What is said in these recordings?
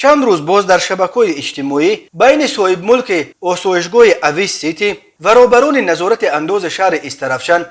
Чанд рӯз боз дар шабакаҳои иҷтимоӣ байни соҳибмулки осоишгоҳи Авиз Сити ва роҳбарони назорати андози шаҳри Истаравшан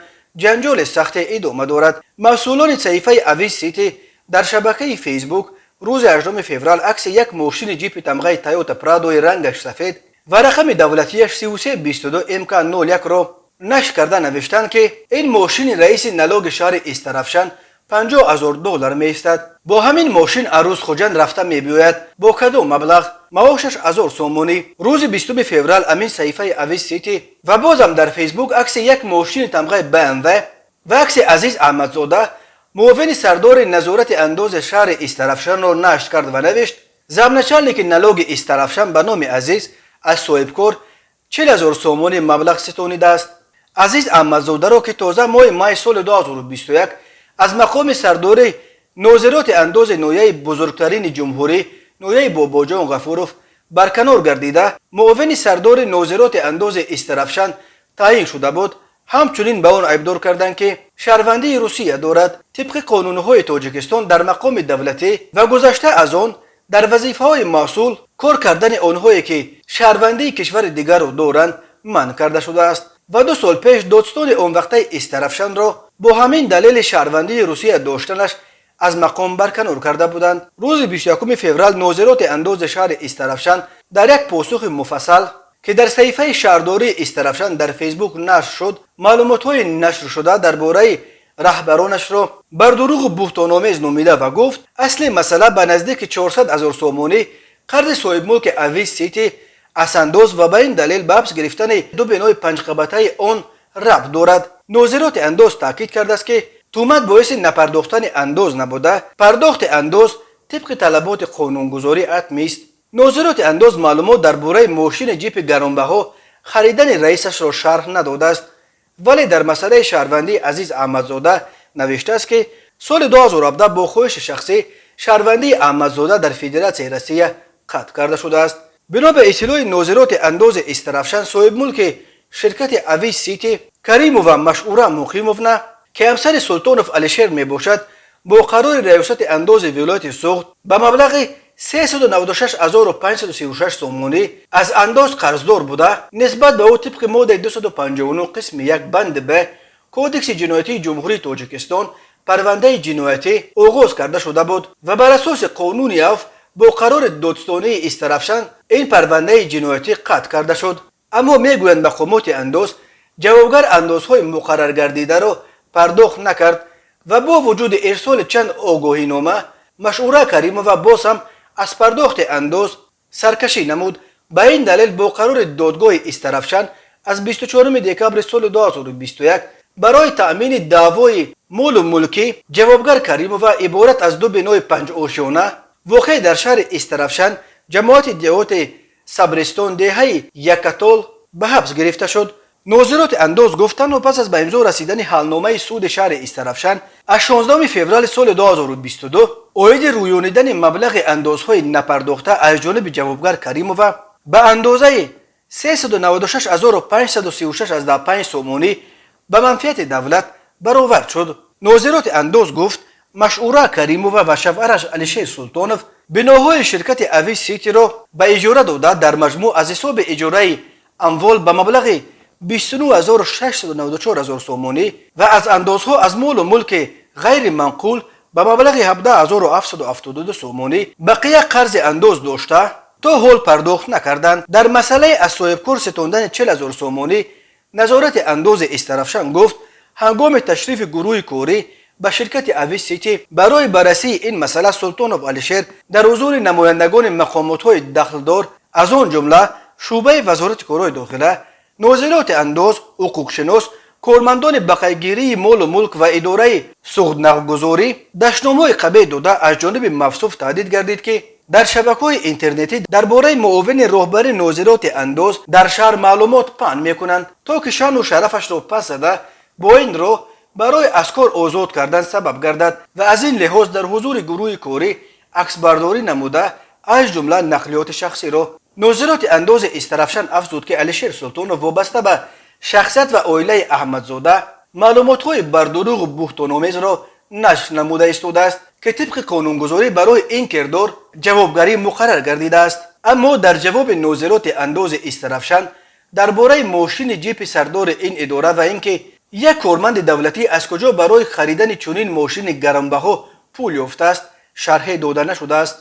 ҷанҷоли сахте идома дорад. Масъулони саҳифаи Авиз Сити дар шабакаи Фейсбук рӯзи 8 феврал акси як мошини ҷипи тамғаи Тойота Прадои рангаш сафед ва рақами давлатияш 3322 МК 01-ро нашр карда навиштанд, ки ин мошини раиси налоги шаҳри Истаравшан 50 000 доллар меистад. Бо ҳамин мошин арӯз Хуҷанд рафта мебиёяд. Бо кадом маблағ? Маошаш 1000 сомонӣ. Рӯзи 20 феврал амин саҳифаи Авиз Сити ва бозам дар Фейсбук акси як мошини тамғаи БМВ ва акси Азиз Аҳмадзода, муовини сардори назорати андози шаҳри Истаравшанро нашр кард ва навишт: замначальники налоги Истаравшан ба номи Азиз аз соҳибкор 40 000 сомонӣ маблағ ситонидааст. Азиз Аҳмадзодаро, ки тоза моҳи май соли 2021 аз мақоми сардори нозироти андози ноҳияи бузургтарини ҷумҳурӣ, ноҳияи Бобоҷон Ғафуров, барканор гардида, муовини сардори нозироти андози Истаравшан таъин шуда буд, ҳамчунин ба он айбдор карданд, ки шаҳрвандии Русия дорад. Тибқи қонунҳои Тоҷикистон, дар мақоми давлатӣ ва гузашта аз он дар вазифаҳои масъул кор кардани онҳое, ки шаҳрвандии кишвари дигарро доранд, манъ карда шудааст ва 2 сол пеш додстони онвақтаи Истаравшанро бо ҳамин далели шаҳрвандии Русия доштанаш аз мақом барканор карда буданд. Рӯзи 21 феврал нозироти андози шаҳри Истаравшан дар як посухи муфассал, ки дар саҳифаи шаҳрдории Истаравшан дар Фейсбук нашр шуд, маълумотҳои нашршуда дар бораи раҳбаронашро бар дуруғу буҳтономез номида ва гуфт, асли масъала ба наздики 400 ҳазор сомонӣ қарзи соҳибмулки Авиз Сити аз андоз ва ба ин далел ба ҳабс гирифтани ду бинои панҷқабатаи он рабт дорад. Нозироти андоз таъкид кардааст, ки туҳмат боиси напардохтани андоз набуда, пардохти андоз тибқи талаботи қонунгузорӣ ҳатмист. Нозироти андоз маълумот дар бораи мошини ҷипи гаронбаҳо харидани раисашро шарҳ надодааст, вале дар масъалаи шаҳрвандии Азиз Аҳмадзода навиштааст, ки соли 2017 бо хоҳиши шахсӣ шаҳрвандии Аҳмадзода дар Федератсияи Россия қатъ карда шудааст. Бино ба иттилои нозироти андози Истаравшан, соҳибмулки ширкати Авиз Сити Каримова Машура Муқимовна, ки ҳамсари Султонов Алишер мебошад, бо қарори раёсати андози вилояти Суғд ба маблағи 396 536 сомонӣ аз андоз қарздор буда, нисбат ба ӯ тибқи моддаи 259 қисми 1 банди б Кодекси ҷиноятии Ҷумҳурии Тоҷикистон парвандаи ҷиноятӣ оғоз карда шуда буд ва бар асоси қонуни афв бо қарори додстонии Истаравшан ин парвандаи ҷиноятӣ қатъ карда шуд. Аммо мегӯянд, мақомоти андоз, ҷавобгар андозҳои муқарраргардидаро пардохт накард ва бо вуҷуди ирсоли чанд огоҳинома Машура Каримова боз ҳам аз пардохти андоз саркашӣ намуд. Ба ин далел бо қарори додгоҳи Истаравшан аз 24 декабри соли 2021 барои таъмини даъвои молу мулкӣ ҷавобгар Каримова иборат аз ду бинои панҷошёна, воқеъ дар шаҳри Истаравшан, ҷамоати деҳоти Сабристон, деҳаи Якатол, ба ҳабс гирифта шуд. Нозироти андоз гуфт, танҳо пас аз ба имзо расидани ҳалномаи суди шаҳри Истаравшан аз 16 феврали соли 2022 оиди рӯёнидани маблағи андозҳои напардохта аз ҷониби ҷавобгар Каримова ба андозаи 396 536,5 сомонӣ ба манфиати давлат баровард шуд. Нозироти андоз гуфт, Машура Каримова ва шавҳараш Алишер Султонов биноҳои ширкати Авиз Ситиро ба иҷора дода, дар маҷмӯъ аз ҳисоби иҷораи амвол ба маблағи 29 694 ҳазор сомонӣ ва аз андозҳо аз молу мулки ғайриманқул ба маблағи 17 772 сомонӣ бақия қарзи андоз дошта, то ҳол пардохт накарданд. Дар масъалаи аз соҳибкор ситондани 40 ҳазор сомонӣ назорати андози Истаравшан гуфт, ҳангоми ташрифи гурӯҳи корӣ ба ширкати Авиз Сити барои баррасии ин масъала Султонов Алишер дар ҳузури намояндагони мақомотҳои дахлдор, аз он ҷумла шӯъбаи Вазорати корҳои дохила, нозироти андоз, ҳуқуқшинос, кормандони бақайдгирии молу мулк ва идораи суғднақдгузорӣ, дашномҳои қабеҳ дода, аз ҷониби мавсуф таҳдид гардид, ки дар шабакаҳои интернетӣ дар бораи муовини роҳбари нозироти андоз дар шаҳр маълумот паҳн мекунанд, то ки шаъну шарафашро пас зада, бо ин роҳ барои аз кор озод кардан сабаб гардад ва аз ин лиҳоз дар ҳузури гурӯҳи корӣ аксбардорӣ намуда, аз ҷумла нақлиёти шахсиро. Нозироти андози Истаравшан афзуд, ки Алишер Султонов вобаста ба шахсият ва оилаи Аҳмадзода маълумотҳои бардуруғу буҳтономезро нашр намуда истодааст, ки тибқи қонунгузорӣ барои ин кирдор ҷавобгарӣ муқаррар гардидааст. Аммо дар ҷавоби нозироти андози Истаравшан дар бораи мошини ҷипи сардори ин идора ва ин ки як корманди давлатӣ аз куҷо барои харидани чунин мошини гаронбаҳо пул ёфтааст, шарҳе дода нашудааст.